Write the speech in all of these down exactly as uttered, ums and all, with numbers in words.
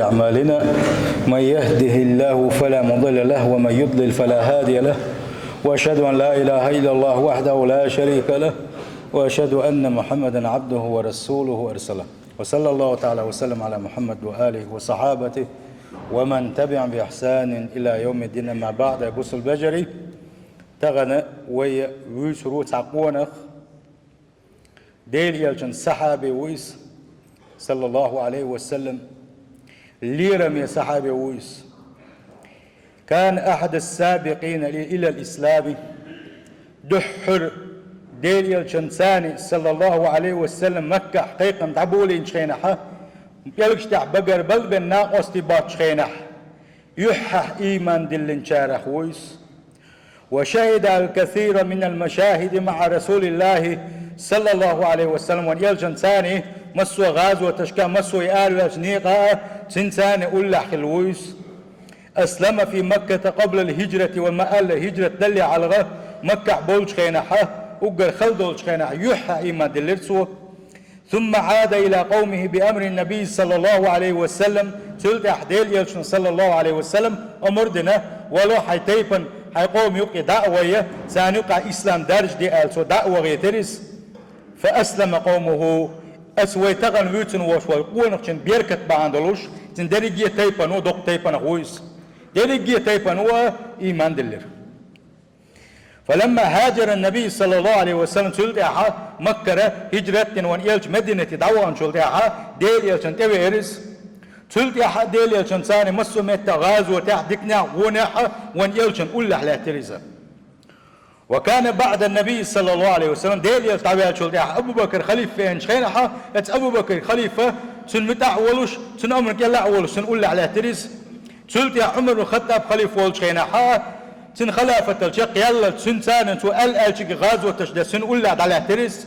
أعمالنا، من يهده الله فلا مضل له، ومن يضلل فلا هادي له، وأشهد أن لا إله إلا الله وحده لا شريك له، وأشهد أن محمدا عبده ورسوله أرسله. وصلى الله تعالى وسلم على محمد وآله وصحابته ومن تبعهم بإحسان إلى يوم الدين. أما بعد، أبو البجري، тахан вай вуьйцур ву цхьа къонах, Делан Элчан сахьаби ву иза, саллаллаху Ӏалайхи ва саллам, лераме сахьаби ву иза. كان أحد السابقين إلى الإسلام. Дуьххьара Делан Элчанца, саллаллаху Ӏалайхи ва саллам, Маккахь кхайкхам дӀаболийначу хенахь, пӀелгаш тӀехь багара балбен накъостий боцучу хенахь, юьххьехь ийман диллинчарах ву иза. وشهد الكثير من المشاهد مع رسول الله صلى الله عليه وسلم. Вайн Элчанца массо а гӀазоташка, массо а араваьллачу некъа а цуьнца уллохь хилла ву иза. أسلم في مكة قبل الهجرة. Ва ма аьлла, хӀижрат далле хьалха, Маккахь болчу хенахь, уггар хала долчу хенахь, юьххьехь ийман диллира цо. ثم عاد إلى قومه بأمر النبي صلى الله عليه وسلم. Цул тӀаьхьа Делан Элчано, саллаллаху Ӏалайхи ва саллам, омра дина: «Вало хьайн тайпана, хьайн къоман юккъе дӀа а вай, царна юккъехь ислам даржаде», аьлла, цо дӀа а вахийтира иза. فأسلم قومه. Аса вай тахан вуьйцина волуш волу къонахчун беркат бахьана долуш, цуьнан дерриге а тайпано, доккха тайпанах ву иза. Дерриге а тайпано а ийман диллира. فلما هاجر النبي صلى الله عليه وسلم. Цул тӀаьхьа Маккара хӀижрат дина вайн Элча Мединате дӀаваханчул тӀаьхьа Делан Элчанна тӀевеара иза. Цул тӀаьхьа Делан Элчанца массо а меттехь гӀазотехь, диканехь, вонехь вайн Элчанна уллохь лаьттира иза. وكان بعد النبي صلى الله عليه وسلم. Делан Элча дӀаваьллачул тӀаьхьа Абу-Бакр халифа веанчу хенахь, эцу Абу-Бакр халифа, цуьнан муьтӀахь а волуш, цуьнан омран кӀелахь а волуш, цуьнан уллохь лаьттира иза. Цул тӀаьхьа Ӏумар бин Хаттаб халифа волчу хенахь, цуьнан халафатал чекхъяллалц, цуьнан царна цо аьлла аьллачуьнга гӀазоташ деш, цуьнан уллохь дӀалаьттира иза.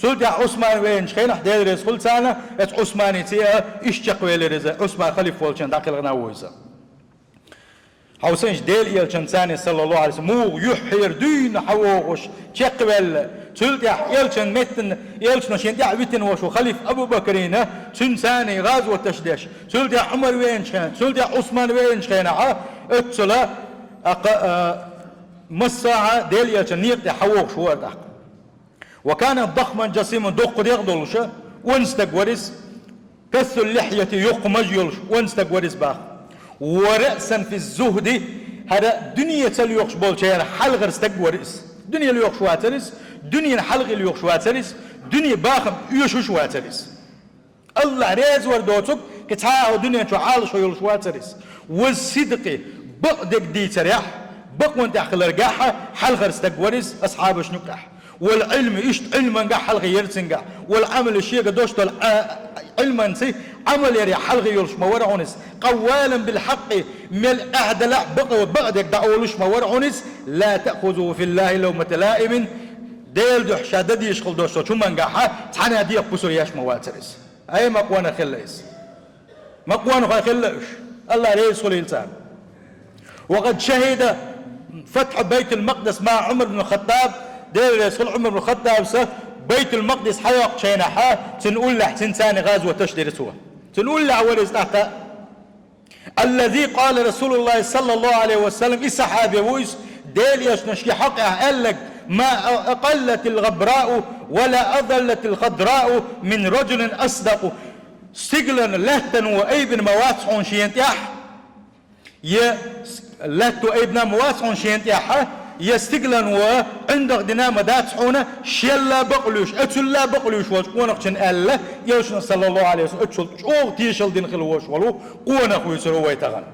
Цул тӀаьхьа Ӏусман веанчу хенахь, Дела реза хуьлда царна, эцу Ӏусманица а иштта чекхвелира иза, Ӏусман халифа волчу хенахь дӀакхелхина ву иза. Хьовсийша, Делан Элчанца, саллаллаху Ӏалайхи ва саллам, муха юьххьера дуьйна хьан вогӀуш, чекхваьлла, цул тӀаьхьа Элчанан меттана, Элчано шен тӀаьхьа витина волуш волу халифа Абу-Бакрина, цуьнан царна гӀазоташ деш, цул тӀаьхьа Ӏумар веанчу хенахь, цул тӀаьхьа Ӏусман веанчу хенахь, оццула, а, кха-, а, массо а Делан Элчанан некъа тӀе хьан вогӀуш вара тӀаккха. وكان ضخما جسيما, доккха дегӀ долуш, онда стаг вара иза, كث اللحية, йоккха маж йолуш, онда стаг вара иза боху. ورأسا في الزهد, хӀара дуьне ца лоьхуш болчеран хьалхара стаг вара иза. Дуьне лоьхуш вацара иза, дуьненан хьалхе лоьхуш вацара иза, дуьненан бахам оьшуш вацара иза. АллахӀ реза вар доцург, кхин цхьа а дуьнен чу Ӏалашо йолуш вацара иза. والصدق, бакъдерг дийцарехь, бакъонан тӀехь хиларгахь хьалхара стаг вара иза асхьабашна юккъехь. والعلم, иштта Ӏилмангахь хьалхе яра цуьнгахь. والعمل, шега дош долу Ӏа-, Ӏилманца Ӏамал ярехь хьалхе йолуш ма вара хьуна иза. قوالا بالحق, мел эхь делахь а бакъо-, бакъдерг дӀаолуш ма вара хьуна иза. لا تأخذه في الله لومة لائم, Делан дуьхьа ша дан дезаш хилла долуш долчу хӀумангахь цхьанна а дегӀан кусар еш ма вацара иза. Ай, ма къонах хилла иза! Ма къонахой хилла уьш! АллахӀ реза хуьлийла царна. وقد شهد فتح بيت المقدس مع عمر بن الخطاب. Дела реза хуьлда Ӏумар бин Хаттабца Байтул-Макъдис хьайоккхучу хенахь, цуьнан уллехь цуьнан царна гӀазоташ дира цо. Цуьнан уллехь вара иза тӀаккха. الذي قال رسول الله صلى الله عليه وسلم, и сахьаби ву иза, Делан Элчано шен хьокъехь аьлларг: ما أقلت الغبراء ولا أضلت الخضراء من رجل أصدق. Стигалан, лаьттан вон айбина ма вац хьуна шена тӀехь, я лаьтто айбина ма вац хьуна шена тӀехь, я стигалан вон ӀиндагӀ дина ма дац хьуна, шелла бакъ луьйш, оцулла бакъ луьйш волчу къонахчун аьлла, Элчано, саллаллаху Ӏалайхи ва саллам, оццул чӀогӀа тешалла дина хилла волуш волу къонах вуьйцур ву вай тахана.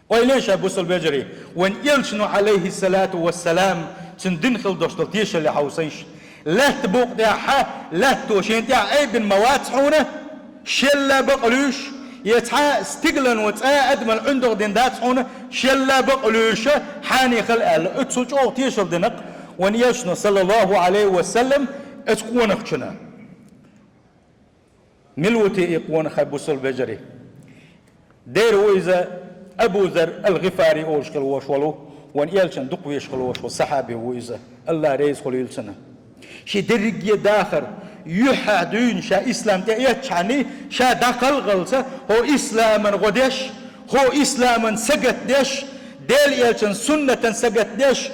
Ойла е ша, бусалба вежарий, вайн Элчано, Ӏалайхиссалату вассалам, цуьнан дина хилла долуш долу тешалле хьовсийша. Лаьтта букъа тӀехь, лаьтто шена тӀехь айбина ма вац хьуна, шелла бакъ луьйш, я цхьа стигалан вон цӀа а адаман ӀиндагӀ дина дац хьуна, шелла бакъ луьйш, хьенех хила аьлла, оццул чӀогӀа тешалла дина-кх вайн Элчано, саллаллаху Ӏалайхи ва саллам, оцу къонахчунна. Мила ву те и къонах, хӀай бусалба вежарий? Дера ву иза Абу Зар ал-ГӀифари олуш хилла волуш волу, вайн Элчанна дукха везаш хилла волуш волу сахьаби ву иза, АллахӀ реза хуьлийла цунна. Шен дерриге а дахар, Юьхьа дуьйна ша ислам тӀеэцчхьана, ша дӀакхалхалца, хьо исламан гӀо деш, хьо исламан сагатдеш, Делан элчан суннатан сагатдеш,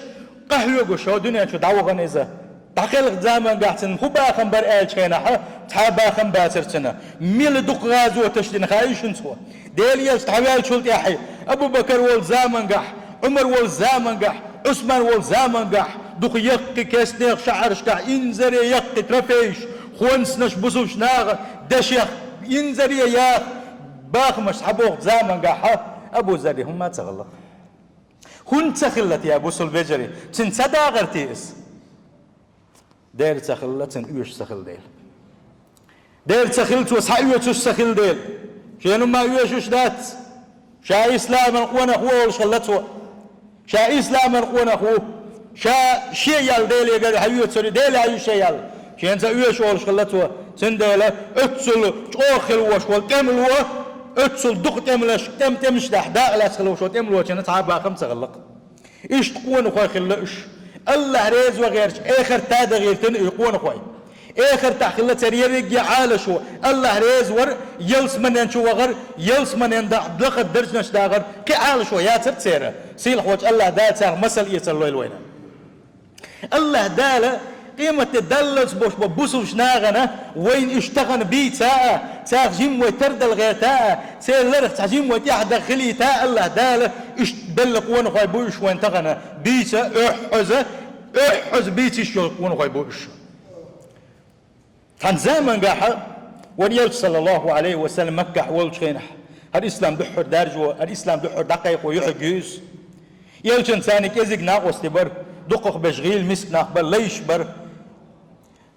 къахьоьгуш хьо дуьнен чу дӀавахана иза. ДӀакхелха замангахь цунна хӀун бахам бара аьлча хенахь, цхьа а бахам бацар цунна. Мила дукха гӀазоташ дина хаийшина цо. Делан элча дӀаваьллачул тӀаьхьа, Абу-Бакар волу замангахь, Ӏумар волу замангахь, Ӏусман волу замангахь, дукха яккхий кестнех шаьӀаршкахь инзаре яккхий трофейш, хонсанаш бусулбачу наха дешех инзаре яха бахамаш схьабохучу замангахь Абу Зарри хӀумма а ца хилла. ХӀунда ца хилла те, бусулба вежарий? Цуьнан ца дагӀара те иза? Дера ца хилла, цунна оьшуш ца хилла дела. Дера ца хилла, цо схьаоьцуш ца хилла дела. Шена ма оьшуш дац. Ша исламан къонах ву олуш хилла цо. Ша исламан къонах ву. Ша шен ял Делегара хьаоьцур, Деле ю шен ял. Шена ца оьшу олуш хилла цо. Цундела оццул чӀогӀа хилла волуш волу тӀемало, оццул дукха тӀемалаш, тӀем-, тӀемаш дахь дакъа лаьцна хилла волуш волу тӀемалочунна цхьа а бахам ца хилла-кх. Иштта къонахой хилла уьш. АллахӀ реза ван гӀерташ, эхарт а дан гӀиртина и къонахой. Эхартахь хилла церан ерриге Ӏалашо, АллахӀ реза вар, ялсаманен чу вахар, ялсаманен дахь, дахар даржанаш дахар, кхин Ӏалашо яцара церан. Сийлахьволчу АллахӀ Дала царах масал эцалла лойла вайна. АллахӀ Дала къематде даллалц болуш болу бусулбачу нахана вайна уьш тахана бийца а, царах жимма вай тардала гӀерта а, церан ларах цхьа жимма вай тӀаьхьа дан хилийта а АллахӀ Дала уьш белла къонахой бу уьш вайна тахана бийца, оьхьаза, оьхьаза бийца йиш йолу къонахой бу уьш. Цхьана замангахьа вайн элча, саллаллаху алейхи ва саллям, Маккахь волчу хенахь, хӀара ислам дуьххьара даржо, хӀара ислам дуьххьара дӀакхайкхо юьхьиг юьйсу. Элчан царна кӀезиг накъостий бара, дукхах берш гӀийла миска нах бара, лайш бара.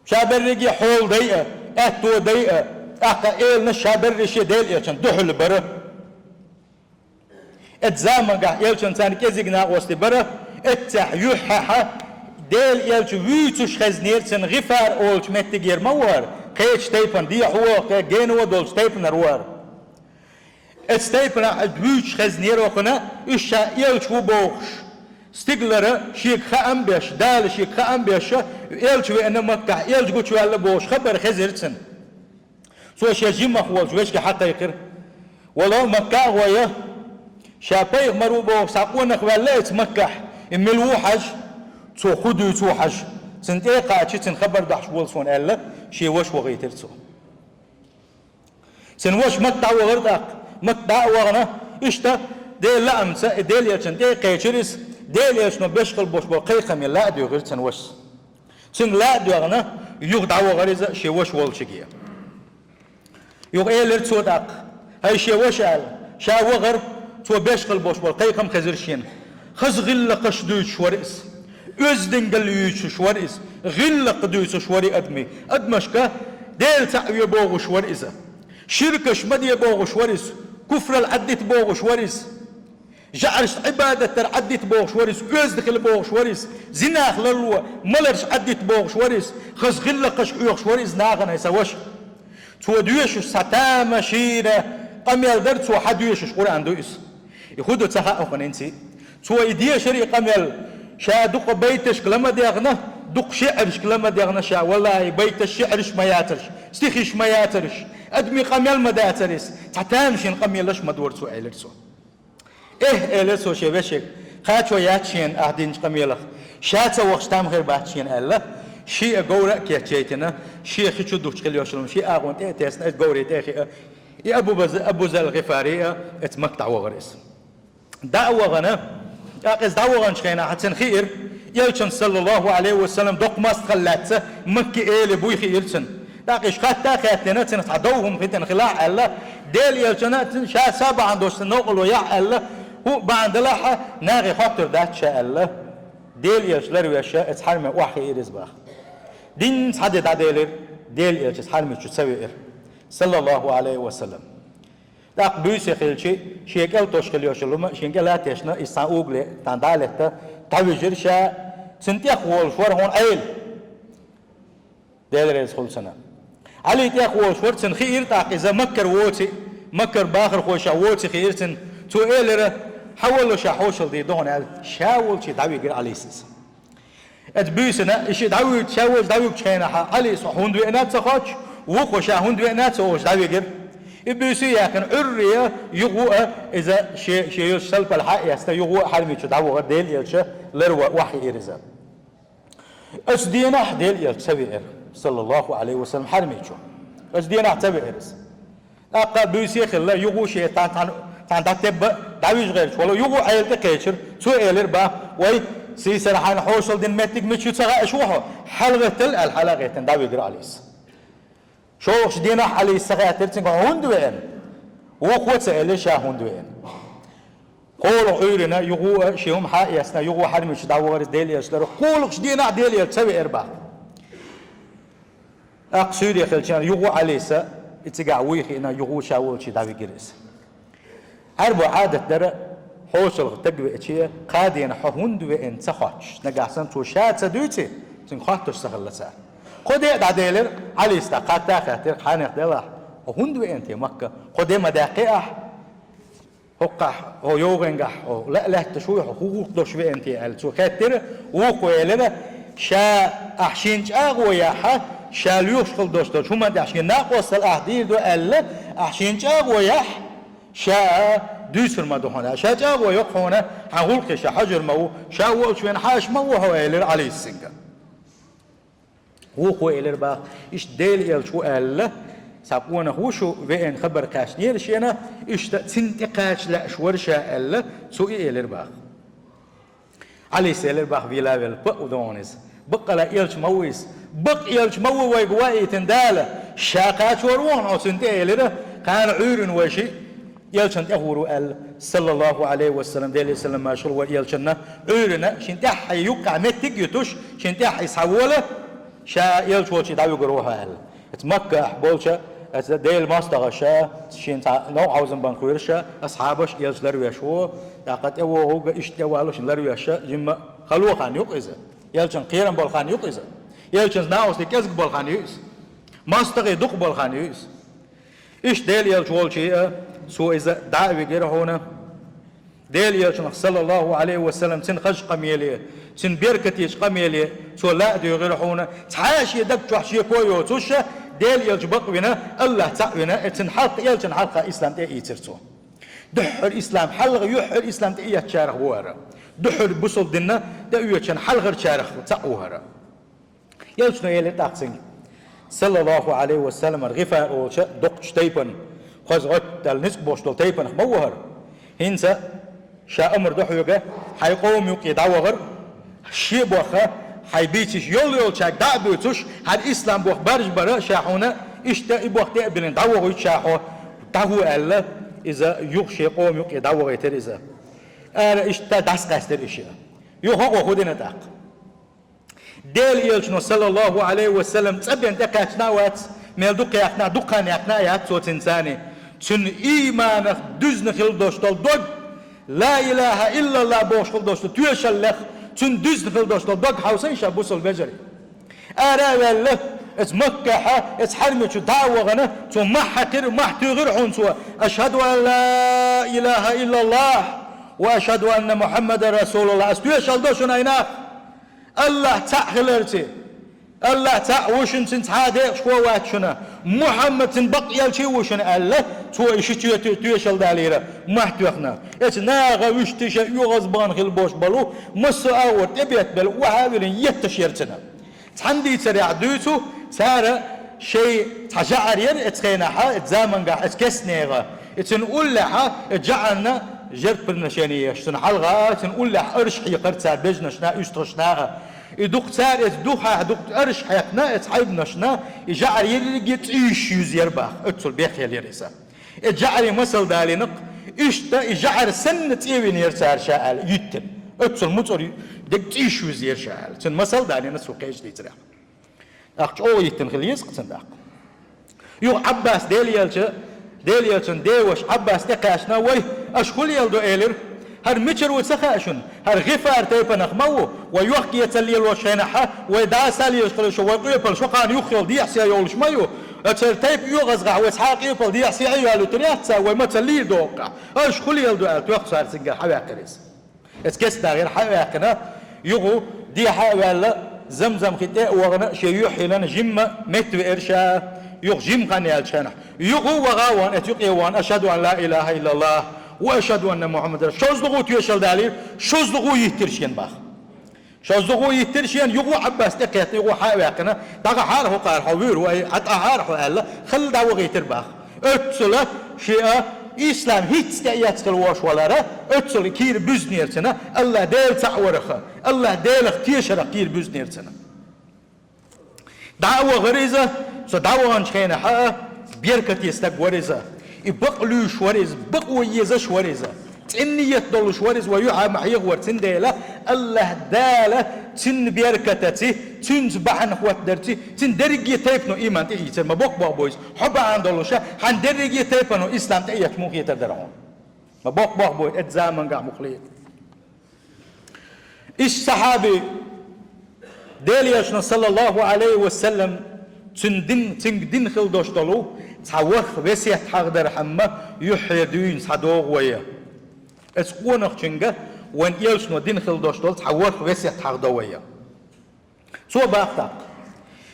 Ша берриге хьола дай а, аьтто дай а, тӀаккха эланаш ша берриш а Делан элчан дуьхьал бара. Эцу замангахь элчан царна кӀезиг накъостий бара, эццехь юьххьехьа Делан элча вуьйцуш хезнера цунна, ГӀифар олучу меттигера ма вара, кхечу тайпана, дехьо а, кхе гено а долчу тайпанара вара. Эцу тайпанахь вуьйцуш хезнера окхана, уьш ша элча ву бохуш, стигалара шега хаам беш, Дала шега хаам беш, элча веана Маккахь, элча гучуваьлла бохуш хабар хезира цунна. Цо шен жимах волчу вешка хьакхайкхира: «Вало, Маккахь а гӀой, ша пайхамар ву бохуш цхьа къонах ваьлла эцу Маккахь, и мила ву хьажа, цо хӀун дуьйцу хьажа, цунна тӀе а кхача, цунна хабар дахьаш волу суна», — аьлла, шен ваша вахийтира цо. Цуьнан ваша Макка дӀавахара тӀаккха. Макка дӀа а вахана, иштта Делан лаамца и Делан элчанна тӀе а кхечира иза, Делан элчано беш хила болуш болу кхайкхаме ла а дуьйхира цуьнан вашас. Цуьнга ла а доьгӀна, юха дӀавахара иза шен ваша волчуьнга. Юха элира цо тӀаккха: «ХӀай шен ваша», — аьлла. Ша вахара, цо беш хила болуш болу кхайкхам хезира шена. Хаза гӀиллакхаш дуьйцуш вара иза. Оьздангалла юьйцуш вара иза. ГӀиллакх дуьйцуш вара и адамий. Адамашка Дела цхьаъ ве бохуш вара иза. Ширкаш ма де бохуш вара иза. Куфрал Ӏаддита бохуш вара иза. ЖаӀаршна Ӏибадат дар Ӏаддита бохуш вара иза, оьзда хила бохуш вара иза, зинах ларло, маларш Ӏаддита бохуш вара иза, хаза гӀиллакхаш хьоьхуш вара иза нахана, сан ваша. Цо доьшуш цхьа тамашийна къамел дара цо хьан доьшуш Къуръан ду иза. И хӀун ду ца хаьа хьуна хӀинца. Цо и дешара и къамел, ша дукха байташка ла ма дегӀна, дукха шиӀаршка ла ма дегӀна ша, валлахӀи, байташ, шиӀарш ма яцарш, стихиш ма яцарш, адамийн къамел ма дацара иза, цхьа тамашийна къамелаш ма дора цо, элира цо. «Эхь, — элира цо шен вешега, — кхачо яц шена ахь динчу къамелах, ша ца вахча там хир бац шена», — аьлла, шиъ говра а кечъяйтина, шен хи чу дучу хила йолуш йолу ши агӀон тӀе а тесна, иза говре тӀе а хиъна, и Абу Баз-, Абу Зар ГӀифари а эца Макка дӀавахара иза. ДӀа а вахана, тӀаккха иза дӀаваханчу хенахь цунна хиира, элчан, саллаллаху алейхи ва саллям, доккха мостагӀалла лаьцна Макки эли буй хиира цунна. ТӀаккха иштта хатта а хаьттина, цунах цхьа дов хӀума хитина хилахь аьлла, Делан элчана цунна ша са бахьана долуш цунна новкъарло яхь аьлла, хӀуъа бахьана далахь а, нахе хоттур дац ша аьлла, Делан элча ларвеш а, эца хьарамехь охьахиира иза баха. Динна цхьа де дӀаделира, Делан элча эца хьарамехь чу ца веара, саллаллаху алейхи ва саллям. ТӀаккха буьйса хилчи, шен кӀел тосуш хила йолуш йолу хӀума шен кӀел а тешна, иза цхьана угуле тхан дӀа а летта, дӀавижира ша, цунна тӀехволуш вара хьуна Ӏели. Дела реза хуьлда цунна. Ӏали тӀехволуш вара, цунна хиира тӀаккха иза Маккара воций, Маккара бахархоша воций хиира цунна. Цо элира: «Хьан валлалц ша хьошалла дийр ду хьуна», — аьлла, ша волчу дӀавигира Ӏалис иза. Эцу буьйсанна, и шиъ дӀавуьгучу, ша волчу дӀавуьгучу хенахь, Ӏалис хьо хӀунда веана ца хоьттуш, вукхо ша хӀунда веана ца олуш дӀавигира. И буьйса а яьккхина, Ӏуьйрре а юха а иза шен, шен йолчу салпалла хьа а эцна, юха а хьарамичу дӀавахара, Делан элча ларван охьахиира иза. Оцу денахь Делан элча ца веара, саллаллаху Ӏалайхи ва саллам, хьарамичу. Оцу денахь ца веара иза. ТӀаккха буьйса а хилла, юха а шен тхьана, тхьана, тхьана дӀатебба, дӀавижа гӀерташ волу, юха а Ӏела тӀекхечира. Цо элира бах: «Вай, сийсара хьайна хьошалла дина меттиг мича ю ца хаьаш ву хьо, хьалагӀаттал», аьлла, хьалагӀеттина дӀавигира Ӏалис. ШолгӀачу дийнахь Ӏалис ца хаьттира цуьнга: «Хьо хӀунда веана?» Вукхо а ца элира ша хӀунда веана. КхоалгӀа Ӏуьйранна, юха а шен хӀума хьа а эцна, юха а хьарамичу дӀавахара иза Делан элча ларван. КхоалгӀачу дийнахь Делан элча ца веара бах. ТӀаккха суьйре хилча, юха а Ӏалиса, и цигахь вуй хиъна, юха а ша волчу дӀавигира иза. Ӏаьрбойн Ӏадат дара, хьошалгӀа стаг веача, кхаа дийнахь хьо хӀунда веана ца хоьттуш, нагахь санна цо ша ца дуьйций, цуьнга хоттуш ца хилла цара. Кхо де а дӀаделира, Ӏалис дӀа кхатта а хаьттира: «Хьанех делахь, хьо хӀунда веана те Макка? Кхо де ма даьккхи ахь? ХӀокхахь, хьо йовхенгахь, хьо ла а лаьтташ вуй, хьо хӀун гӀуллакх долуш веана те?» аьлла, цо хаьттира. Вукхо элира: «Ша ахь шена чӀагӀо яхь, ша лоьхуш хила долуш долчу хӀуманна тӀехь шен накъосталла ахь дийр ду аьлла, ахь шена чӀагӀо яхь, ша дуьйцур ма ду хьуна. Ша чӀагӀо йо-кх хьуна, хьан гӀуллакхе ша хьожур ма ву, ша волчу веана хьаша ма ву хьо», — элира Ӏалис цуьнга. Вукхо элира бах: «Иштта Делан элча ву аьлла, цхьа къонах ву шу веана хабар кхаьчнера шена, иштта цунна тӀекхача лаьаш вара ша», — аьлла, цо и элира бах. Ӏалис элира бах, вела а велла: «Бакъ ву догӀун иза. Баккъала элча ма ву иза. Бакъ элча ма ву вайга ваийтина Дала. Ша кхачор ву хьуна хьо цунна тӀе», — элира. Кхана Ӏуьйранна вай шиъ элчанна тӀехур ву аьлла, саллаллаху Ӏалайхи ва саллам, Деле салам-маршалла вай элчанна, Ӏуьйранна шен тӀаьххье юккъехь меттиг а юьтуш, шен тӀаьххье схьавола, ша элча волчу дӀавуьгур ву хьо аьлла. Эца Маккахь болча, эца Делан мостагӀаша, шен цхьа новкъа хьовзам бан кхоьруша, асхьабаш элча ларвеш ву, тӀаккха тӀевогӀу, иштта тӀеваллуш ларвеша, жимма хало хан ю-кх иза. Элчан кхерам болу хан ю-кх иза. Элчанца накъостий кӀезиг болу хан ю иза. МостагӀий дукха болу хан ю иза. Иштта Делан элча волчу а, цо иза дӀа а вигира хьуна. Делан элчанах, саллаллаху Ӏалайхи ва саллам, цуьнан хазачу къамеле, цуьнан беркатечу къамеле цо ла а дуьйгӀира хьуна. Цхьа а шен даг чохь шеко а йоцуша, Делан элча бакъвина, АллахӀ цхьаъ вина, э, цуьнан хьалха, элчанан хьалха ислам тӀе а ийцира цо. Дуьххьара ислам, хьалха юьххьара ислам тӀе а эцначарах ву хӀара. Дуьххьара бусалба динна тӀе а оьцучарна хьалхарчарах цхьаъ ву хӀара. Элчано элира тӀаккха цуьнга, саллаллаху Ӏалайхи ва саллам, ГӀифар олучу доккхачу тайпана, кхоза гӀоьттина ницкъ болуш долу тайпанах ма ву хӀара. ХӀинца ша амр до хьоьга, хьайн къоман юккъе дӀавахар, шен бохха, хьайн бийцаш йолу-йолчаьрга дӀа а буьйцуш, хьан ислам боху баржа бара ша хьуна, иштта и боху тӀе а биллина дӀавохуьйту ша хьо, дӀахӀу аьлла, иза юха шен къоман юккъе дӀавахийтира иза. Ара иштта дӀасакъаьстира и шиъ. Юха хӀокхо хӀун дина тӀаккха? Делан элчано, саллаллаху Ӏалайхи ва саллам, цӀа бен тӀекхаьчна а вац, мел дукха яьккхина, дукха хан яьккхина а яц цо цуьнан царний. Цуьнан ийманах дуьзна хила долуш долу дог, ла илаха иллаллах бохуш хила долуш долу тоьшаллех, цуьнан дуьзна хила долуш долу дог хьовсийша, бусалба вежарий. Ара а ваьлла, эца Маккахьа, эца хьарамечу дӀа а вахана, цо мохь хьаькхира, мохь туьйхира хьуна цо: «Ашхаду ан ла илаха иллаллах, ва ашхаду анна Мухьаммадан расулуллах». Ас тоьшалла до шуна, ай нах. АллахӀ цхьаъ хиларца. АллахӀ цхьаъ ву шуна, цуьнан цхьа а декъашхо а вац шуна. Мухьаммад цуьнан бакъ элча а ву шуна аьлла, цо и ши чоьте тоьшалла далийра, мохь тоьхна. Эца наха вуьшта шайн оьгӀазбахана хила болуш болу массо а агӀор тӀебеттабелла, охьа а виллина, етташ яра цуьнан. Цхьана дийцарехь дуьйцу, цара шайн цхьа жаӀар яра эца хенахьа, эца замангахь, эца кестнега. И цуьнан уллехьа, и жаӀарна жертвоприношение еш, цуьнан хьалха, цуьнан уллехь арш хьекхара цара бежанашна, уьстагӀашна наха. И дукха цара эца духьехь дукха арш хьекхна, эца хьайбанашна, и жаӀар ерриге цӀийш юьзна яра бах, оццул бехъелла яра иза. И жаӀаре масал далийна-кх, иштта и жаӀар санна цӀе вина яра цара ша аьлла, йиттина. Оццул муцӀар ю-, дерг цӀийш юьзна яра ша аьлла. Цуьнан масал далийна цо кхечу дийцарехь. ТӀаккха чӀогӀа йиттина хила еза-кх цуьнан тӀаккха. Юха Ӏаббас, Делан элча, Делан элчан деваша Ӏаббас тӀекхаьчна: «Вай, аша хӀун леладо?» — элира. «ХӀара мичара ву ца хаьа шуна? ХӀара ГӀифар тайпанах ма ву. Вай йохк-эцар лелош хенахьа, вай дӀаса а лелаш хилла шу, вай къепал шо кхана юххе йолу дехьа сехьа йолуш ма ю. Оцара тайпа оьгӀазгахь вай цхьа а къепал дехьа сехьа а йоьллуьйтур яц цара, вай мацалла а догӀу-кх. Аша хӀун леладо?» — аьлла, тоьхна цара цуьнгара хьаваьккхира иза. Эца кестта гӀира хьа а ваьккхина, юха Дехьа а ваьлла, Замзам хи тӀе а вахана, шен юхь хилана жимма метта веара ша, юха жима хан яьлча хенахь. Юха а ваха а вахана, эцу юкъе а вахана, «Ашхаду ан ла илаха иллаллах, ва ашхаду анна Мухаммадан». ШозлагӀа тешал далийра, шозлагӀа йиттира шена бах. ШозлагӀа йиттира шена, юха Ӏаббас тӀекхетта, юха хьа а ваьккхина, дӀахьара хӀокхара хьо вуьйр вай, хьатӀахьара хьо аьлла, хала дӀавахийтира бах. Оццула шен а ислам хӀинцца тӀеэцна хила вош валара, оццула кийра буьзнера цунна, Аллах Дела цхьаъ варах, Аллах Делах тешарах кийра буьзнера цунна. ДӀа а вахара иза, со дӀаваханчу хенахь а беркате стаг вара иза. И бакъ луьйш вара иза, бакъо езаш вара иза. ЦӀена ниет долуш вара иза, вай юьхьа ма хьехавара цундела, Аллах Дала цуьнан беркатаци, цуьнца бахьана хӀоттадарци, цуьнан дерриге тайпано иман тӀеийцира, ма боккха боху бу иза. Хьо бахьана долуша, хьан дерриге тайпано ислам тӀеэцна муха хетар дара хьуна? Ма боккха боху бу иза, эцу заманга муха ле. Иштта сахьаби, Делан Элчано, саллаллаху Ӏалайхи ва саллам, цуьнан дин, цуьнга дин хила долуш долу цхьа ворхӀ весет хьахадархьама, юьххьера дуьйна схьадогӀу вай. Оцу къонахчуьнга вайн Элчано дин хила долуш долу цхьа ворхӀ весет хьахадо вай. Цо бах тӀаккха.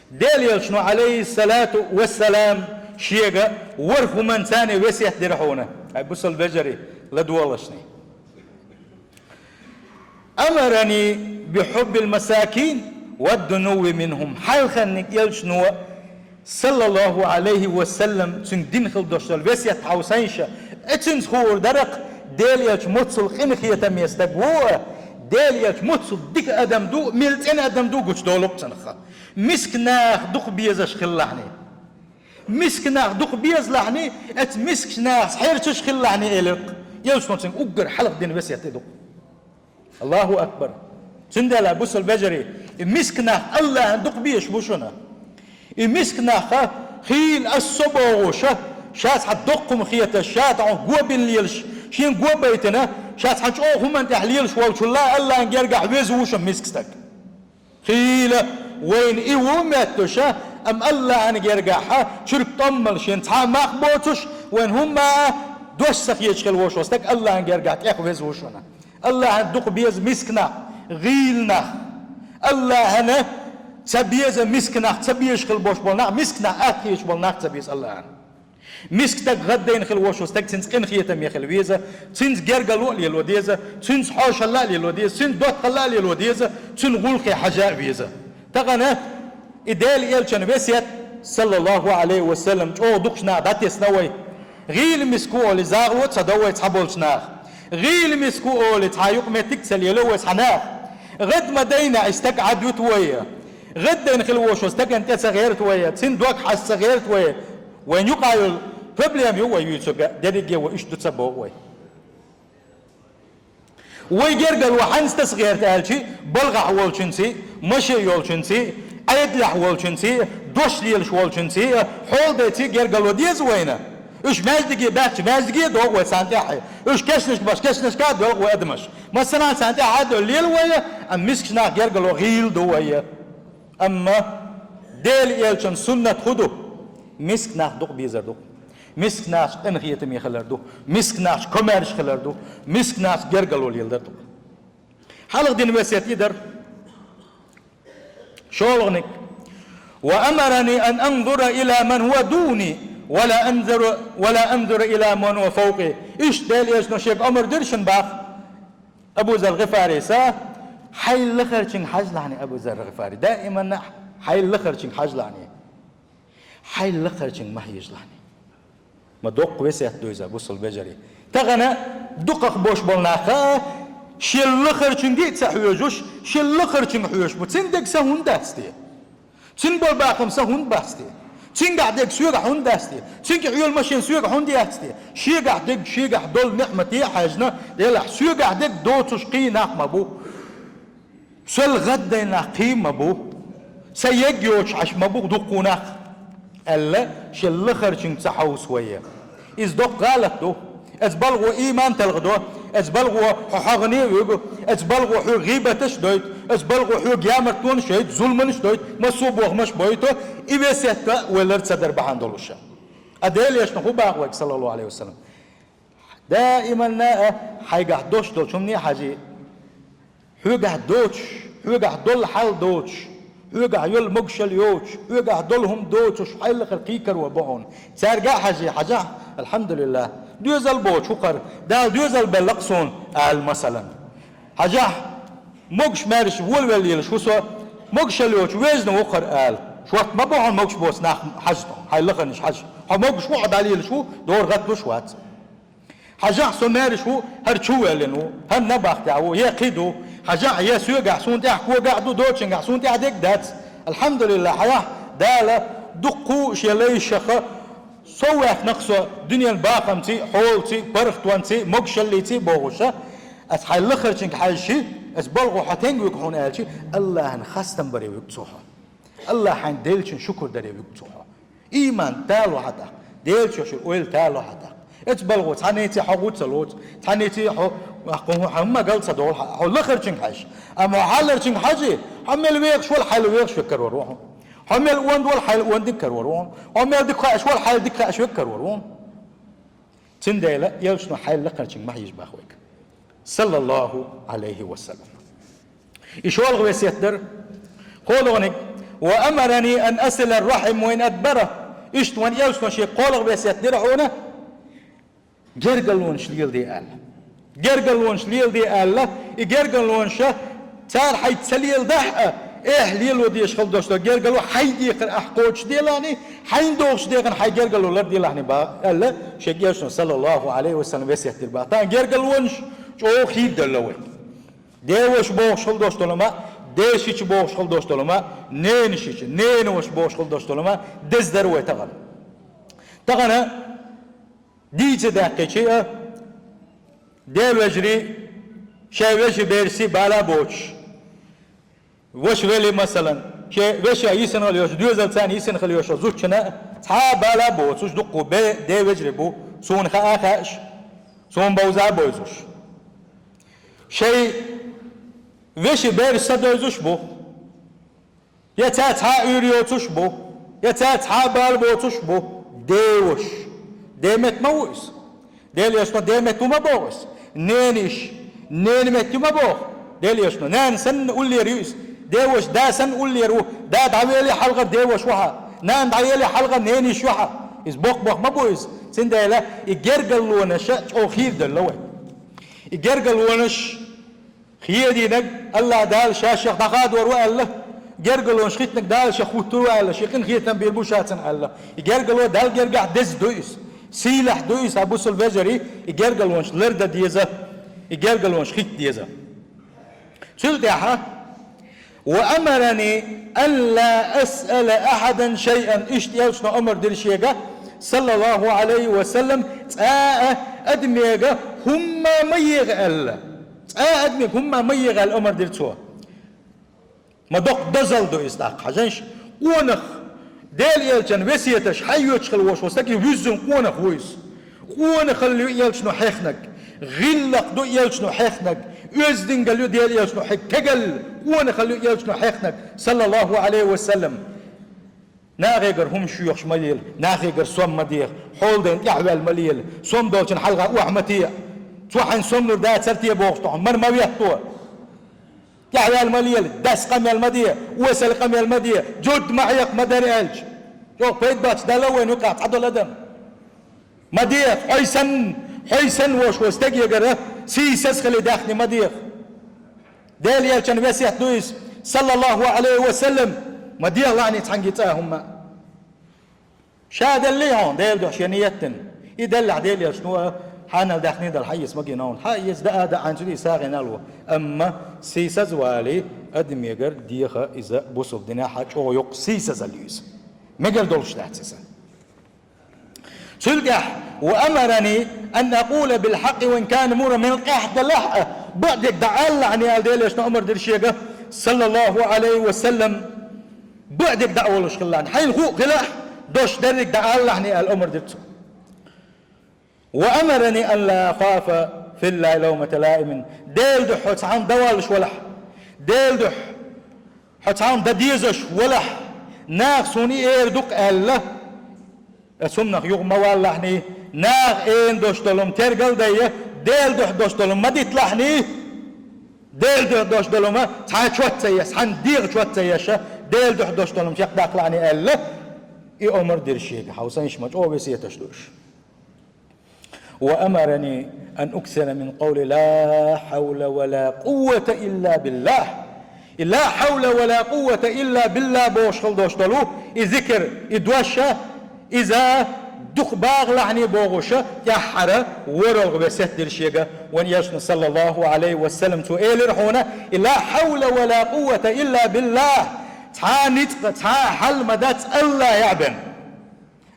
Делан Элчано, Ӏалайхиссалату вассалам, шега ворхӀ хӀуманца весет дира хьуна, хьайн бусалба вежарий, ладогӀалашний. «Амарани би хьуббил масакин ва дунуви минхум». Хьалхарниг Элчано, саллаллаху Ӏалайхи ва саллам, цуьнга дин хила долуш долу весет хьовсийша, э, цуьнца хуур дара-кх, Делан Элча муьлхха къинхетаме стаг ву, Делан Элча муьлхха дика адам ду, мел цӀена адам ду гучудолу-кх цунах. Миска нах дукха безаш хилалахьний. Миска нах дукха безалахьний, эцу мискачу нахаца хьерчаш хилалахьний, элира-кх. Элчано цуьнга уггар хьалха дина весет и ду-кх. Аллаху акбар! Цундела, бусалба вежарий, и миска нах Аллахьан дукха безаш бу шуна. И миска нах хийла ас со бохуша, ша цхьа доккха хӀума хеташ, ша тхьуна го бина лелаш, шена го байтина, ша цхьа чӀогӀа хӀуманна тӀехь лелаш волчул а Аллахьан гергахь веза ву шуна миска стаг. Хийла вайна и ву метташа, амма Аллахьан гергахь чуьрк тӀом мала шена цхьа а мах боцуш, вайна хӀумма а дош ца хеташ хила вош волу стаг Аллахьан гергахь тӀех веза ву шуна. Аллахьан дукха беза миска нах, гӀийла нах. Аллахьана ца беза миска нах, ца безаш хила бош болу нах, миска нах атта хеташ болу нах ца беза Аллахьана. Миска стаг гӀаддайна хила вош волу стаг, цуьнца къинхетаме хила веза, цуьнца гергарло а лело деза, цуьнца хьошалла а лело деза, цуьнца доттагӀалла а лело деза, цуьнан гӀуллакхе хьажа а веза. Тахана и Делан Элчан весет, саллаллаху Ӏалайхи ва саллам, чӀогӀа дукхачу наха дӀатесна вай. ГӀийла миска ву олий, загӀало а ца до вай цхьаболчу наха. ГӀийла миска ву олий, цхьа юкъаметтиг а ца лело вай цхьа наха. ГӀад ма дайна, и стаг Ӏад вуьту вай. ГӀаддайна хила вош волу стагана тӀе ца гӀерта вай, цуьнан дог хьаста ца гӀерта вай. Вайна юкъахь йолу проблема ю вай юьйцург, дерриге а вай иштта ду ца боху вай. Вай гергарло хьаьнца таса гӀерта аьлчи, балхахь волчуьнций, машен йолчуьнций, Ӏедалехь волчуьнций, дош лелаш волчуьнций, хьолдайций гергарло деза вайна. Уьш маьждиге баьхча, маьждиге а догӀу вай царна тӀаьхье. Уьш кешнашка баьхча, кешнашка а догӀу вай адамаш. Массанхьа царна тӀаьхьа а долу лела вай, амма мискачу нах гергарло гӀийла ду вай. Амма Делан Элчан суннат хӀун ду? Миска нах дукха безар ду. Миска нахаца къинхетаме хилар ду. Миска нахаца комаьрша хилар ду. Миска нахаца гергарло леладар ду. Хьалха дина весет и дара. ШолгӀаниг: «Ва амарани ан анзура ила ман хӀуа дуни, ва ла анзура, ва ла анзура ила ман хӀуа фавкъи». Иштта Делан Элчано шега омра дира шуна бах. Абу Зар ГӀифариса: «Хьайн лахарчуьнга хьажалахьаний, Абу Зар ГӀифари, даиманна а хьайн лахарчуьнга хьажалахьаний. Хьайн лахарчуьнга ма хьежалахьаний». Ма доккха весет ду иза, бусалба вежарий. Тахана дукхах бош болу нах а шен лахарчуьнга а ца хьоьжуш, шен лахарчуьнга хьоьжуш бу. Цуьнан дегахь са хӀунда дац те? Цуьнан болу бахам са хӀунда бац те? Цуьнгахь дерг соьгахь хӀунда дац те? Цуьнга хьоьлу машен соьгахь хӀунда яц те? Шегахь дерг, шегахь долу неӀмате а хьаьжна, делахь соьгахь дерг доцуш кхин нах ма бу. Сол гӀаддайна нах кхин ма бу. Сан ерг йоцуш Ӏаш ма бу дуккха нах, аьлла, шен лахарчуьнга ца хьовса вай. Иза доккха гӀалат ду. Иза балхо иман талхадо, иза балхо хьо хьагӀане а вуьгу, иза балхо хьоьга гӀийбаташ а дойту, иза балхо хьоьга ямартонаш а йойту, зуламаш а дойту, массо а бохамаш а бойту, и весет а вай лар ца дар бахьана долуш. Ткъа Делан Элчано хӀун боху вайга, саллаллаху Ӏалайхи ва саллам? Даиманна а хьайгахь дош долчу хӀумане а хьажий. Хьоьгахь доцуш, Хьоьгахь долу хьал доцуш, хьоьгахь йолу могушалла йоцуш, хьоьгахь долу хӀума доцуш, хьайла хир кхийкаро бу хьуна. Цаьрга а хьажий, хьажахь, алхьамдулиллахӀ, доьзал боцуш ву хӀара, Дала доьзал белла-кх суна, ала масалан. Хьажахь, могуш-маьрша волавелла лелаш ву со, могушалла йоцуш везна ву хӀара ала. Шорта ма бу хьуна могуш боцу нах хьажа, хьайн лахарнаш хьажа. Хьо могуш ву, хьо дӀалелаш ву, дора гӀатталуш вац. Хьажахь, со маьрша ву, хӀара чу ваьллина ву, хӀара набахтехь ву, я кхин ду. Хьажахь, я соьгахь, суна тӀехь когахь ду, доцучуьнгахь суна тӀехь дерг дац. АлхьамдулиллахӀ, хьажахь, Дала дуккха а шен лайшаха сов ваьккхина-кх со дуьненан бахамций, хьолаций, паргӀатонций, могушаллиций бохуша, аса хьайн лахарчуьнга хьаьжчи, аса балхо хьо тенга вуьгу хьуна аьлчи, АллахӀан хастам баре вуьгу цо хьо. АллахӀ хьайна деллачун шукур даре вуьгу цо хьо. Ийман тало хьан тӀаккха, Делан чохь шуьра ойла тало хьан тӀаккха. Эцу балхо цхьаннийций хьо гӀу ца лоцу, цхьаннийций хьо, хьо, хьо хӀумма гал ца долу хьан, хьо лахарчуьнга хьаьжча. Амма хьо хьаларчуьнга хьажий, хьо мел вехаш вала хьайла вехаш веккхар вара ву хьуна. Хьо мел онда вала хьайла ондиг кар вара ву хьуна. Хьо мел дика хаьаш вала хьайла дика хаьаш веккхар вара ву хьуна. Цундела Элчано хьайла лакхарчуьнга ма хьийжа бах вайга. Саллаллаху Ӏалайхи ва саллам. И шолгӀа весет дара. КхоалгӀаниг: «Ва амарани ан асила ар-рахьим ва ин адбара». Иштта вайн Элчано шен кхоалгӀа весет дира хьуна, гергарлонаш леладе аьлла. Гергарлонаш леладе аьлла, и гергарлонаша цара хьайца ца леладахь а, эхь лело дезаш хила долуш долу гергарло хьайн декхар ахь кхочушделахьний, хьайна догӀучу декъана хьайн гергарло ларделахьний бах аьлла, шега Элчано, саллаллаху Ӏалайхи ва саллам, весет дира бах. Тахана гергарлонаш чӀогӀа хийра делла вай. Деваша бохуш хила долуш долу ма, дешича бохуш хила долуш долу ма, ненашича, ненаваша бохуш хила долуш долу ма, деза дара вай тахана. Тахана дийца даьккхича а, девежарий, шайн вешин берашций бала а боцуш, ваша велий, масалан, шайн вешан йисина хила йолуш, доьзал царна йисина хила йолуш зудчунна а цхьа а бала а боцуш, дуккха бе-, девежарий бу, суна хаа а хаьаш, суна бовза а бовзуш. Шайн вешин бераш са дойзуш бу, я цаьрца цхьа а уьйр йоцуш бу, я цаьрца цхьа а бала боцуш бу, деваша. Де метта ма ву иза. Делан Элчано де метта ву ма боху иза. Нениш, нена метта ю ма боху. Делан Элчано нана санна уллера ю иза. Деваша да санна уллера ву. Да дӀавеле хьалхара деваша ву хьан. Нана дӀаеле хьалхара нениш ю хьан. Иза боккха боху ма бу иза. Цундела и гергарлонаша чӀогӀа хийра делла вай. И гергарлонаш хедийнарг АллахӀ Дала ша шех дӀахадор ву аьлла, гергарлонаш хӀиттинарг Дала шех хӀуттур ву аьлла, шен къинхетам бийр бу ша цунна аьлла. И гергарло Далла гергахь деза ду иза. Сийлахь ду иза, хьан бусалба вежарий, и гергарлонаш лардан деза, и гергарлонаш хӀитта деза. Цул тӀаьхьа: «Ва амарани ан ла асъала ахьадан шайъан», иштта Элчано амар дира шега, саллаллаху Ӏалайхи ва саллам, цкъа а адамега хӀумма ма еха аьлла. Цкъа а адамега хӀумма ма еха аьлла амар дира цо. Ма доккха дозалла ду иза тӀаккха, хьажанаш, къонах, Делан Элчан весеташ хьайоьцуш хила волуш волу стаг, и вуьззина къонах ву иза. Къонахалла ю Элчано хьехнарг, гӀиллакх ду Элчано хьехнарг, оьздангалла ю Делан Элчано хьехнарг, кегалла, къонахалла ю Элчано хьехнарг, саллаллаху Ӏалайхи ва саллам. Нахегара хӀума шоьхуш ма лела, нахегара сом ма деха, хьолдайна тӀаьхьаваьлла ма лела, сом долчун хьалха охьа ма теа. Цо хьайна сом лур дацара те бохуш тохьа, мара ма ветто. ТӀаьхьаваьлла ма лела, дас къамел ма де, осал къамел ма де, журд ма хьекха ма дара аьлча. ЧӀогӀа пайда боцуш Далла вайна юкъахь цхьадолу адам. Ма деха, хьой санна, хьой санна волуш волу стегегара сийсаз хилий даьхни ма деха. Делан Элчан весет ду иза, саллаллаху Ӏалайхи ва саллам, ма деха лаьний цхьаьнгге цкъа а хӀумма. Ша деллий хьуна, Делан дуьхьа шен ниет дина. И деллехь Делан Элчано хьанал даьхни дала хьан эца ма гина хьуна. Хьан эца даа а даьӀан цуьнан сагӀина а ло. Амма сийсаз валий, адамегара деха иза бусалба динехь чӀогӀа йоккха сийсазалла ю иза. Мегар долуш дац иза. Цул тӀаьхьа: «Ва амарани ан акъула бил хьакъи ва ин кана мурра», мел къаьхьа далахь а, бакъдерг дӀаалалахьний аьлла Делан Элчано амар дира шега, саллаллаху Ӏалайхи ва саллам, бакъдерг дӀа а волуш хилалахьний, хьайна хуу а хилахь, дош дерриг дӀаалалахьний аьлла амар дира цо. «Ва амарани ан ла ахафа филлахи лавмата лаимин». Делан дуьхьа хьо цхьа хӀума дан валлаш валахь, Делан дуьхьа хьо цхьа хӀума дан дезаш валахь, наха суна и эр ду-кх аьлла, аса хӀуманах юха ма валлахьний, наха эн дош долу хӀума тергал а дайя, Делан дуьхьа дош долу хӀума ма диталахьний. Делан дуьхьа дош долума цхьа чот ца еш, цхьана дегӀа чот ца еш, Делан дуьхьа дош долума чекхдаккхалахьаний аьлла, и омар дира шега. Хьовсийша, ма чӀогӀа весеташ ду уьш. وأمرني أن أكثر من قول لا حول ولا قوة إلا بالله. И لا حول ولا قوة إلا بالله бохуш хила дош долу и зикр, и дош, иза дукха бахалахьаний бохуш, тӀаьххьара ворхӀалгӀа весет дира шега вайн Элчано, саллаллаху Ӏалайхи ва саллам. Цо элира хьуна: и لا حول ولا قوة إلا بالله. Цхьа ницкъ, цхьа хьал ма дац АллахӀехь бен.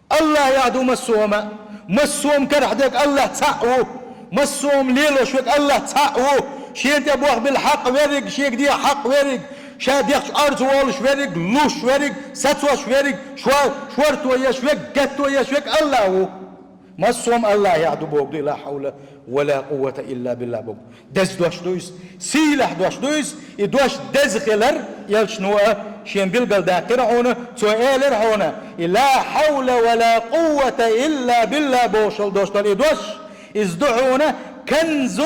АллахӀехь ду массо а хӀума. Массо а хӀума карахь дерг АллахӀ цхьаъ ву. Массо а хӀума лелош верг АллахӀ цхьаъ ву. Шена тӀе бохбелла хьакъ верриг, шега дехьа хьакъ верриг, ша дехча орца волуш верриг, луш верриг, сацош верриг, шор-, шорто еш верг, гатто еш верг АллахӀ ву. Массо а хӀума АллахӀехь ду бохург ду и لا حول ولا قوة إلا بالله бохург. Деза дош ду иза, сийлахь дош ду иза, и дош деза хилар Элчано а шена билгалдаккхира хьуна, цо элира хьуна: и لا حول ولا قوة إلا بالله бохуш хила дош долу и дош, иза ду хьуна كنز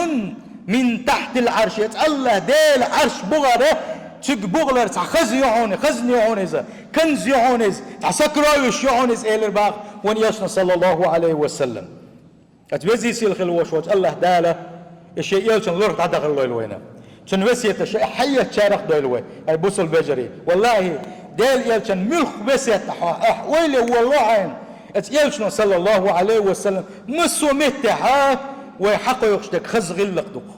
من تحت العرش, иза АллахӀ Делан Ӏарш бухара, цуьнга бухалара цхьа хазна ю хьуна, хазна ю хьуна иза, канз ю хьуна иза, цхьа сокровище ю хьуна иза, элира боху вайн Элчано, саллаллаху Ӏалайхи ва саллам. Аса везий сийлахь хила волуш волчу АллахӀ Дала и шен Элчанан лорах дӀадахар лойла вайна. Цуьнан весеташ хьаэцначарах а дойла вай, хӀай бусалба вежарий. ВаллахӀи, Делан Элчанан муьлхха весет а хьо, ахь ойла е волало хьайна. Аса Элчано, саллаллаху Ӏалайхи ва саллам, массо а меттехь а вай хьакхойкхуш дерг хаза гӀиллакх ду-кх.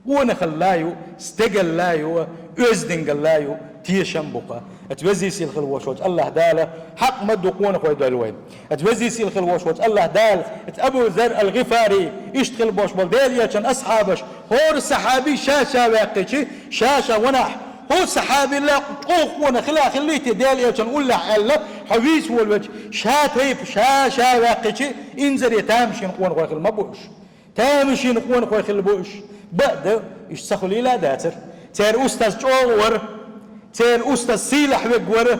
Къонахалла ю, стегалла ю, оьздангалла ю, тешам бу-кх. Аса везий сийлахь хила волуш волчу АллахӀ Дала хьакъ ма-дду къонахой дойла вай. Аса везий сийлахь хила волуш волчу АллахӀ Дала, аса Абу Зарр ал-ГӀифари, иштта хила болуш болу Делан Элчанан асхьабаш, хӀора сахьаби ша-ша ваьккхичи, ша-ша ванахь, хӀора сахьабилла чӀогӀа къонах хила хиллий те Делан Элчанан уллехь аьлла, хьо вийца волавелча, ша тайпа ша-ша ваьккхичи, инзаре тамашийна къонахой хила ма бу уьш. Тамашийна къонахой хила бу уьш. Бакъда, уьш ца хуьлийла а дацара. Церан устаз чӀогӀа вара, церан устаз сийлахь верг вара,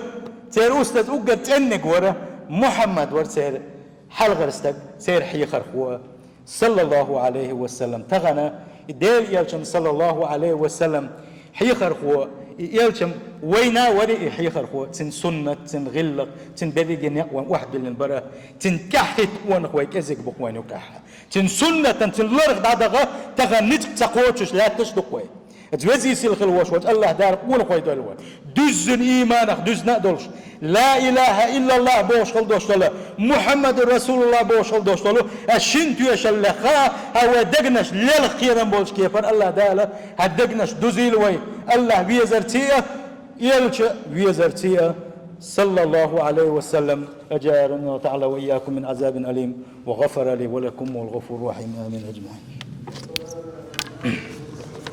церан устаз уггар цӀенниг вара, Мухьаммад вара церан хьалхара стаг, церан хьехархо, саллаллаху Ӏалайхи ва саллам. Тахана и Делан Элчанан, саллаллаху Ӏалайхи ва саллам, хьехархо, и Элчанан вайна вара и хьехархо, цуьнан суннат, цуьнан гӀиллакх, цуьнан берриге некъ вайна охьадиллина бара, цуьнан тӀаьхьахӀитта къонахой кӀезиг бу-кх вайна юкъахь. Цуьнан суннатан, цуьнан лорах дӀадаха тахана ницкъ ца кхочуш лаьтташ ду-кх вай. Аса везий сийлахь хила волуш волчу АллахӀ Дала къонахой дойла вай. Дуьззина ийманах дуьзна а долуш, لا إله إلا الله бохуш хила дош долу, Мухьаммадур РасулуллахӀ бохуш хила дош долу, аса шина тоьшалла лаьхна, хьан вай дегнаш лелха кхерам болчу кепара АллахӀ Дала хьан дегнаш дузийла вай, АллахӀ везарций а, Элча везарций а, саллаллаху Ӏалайхи ва саллам. أجارني الله تعالى وإياكم من عذاب أليم، وغفر لي ولكم، وهو الغفور الرحيم. آمين أجمعين.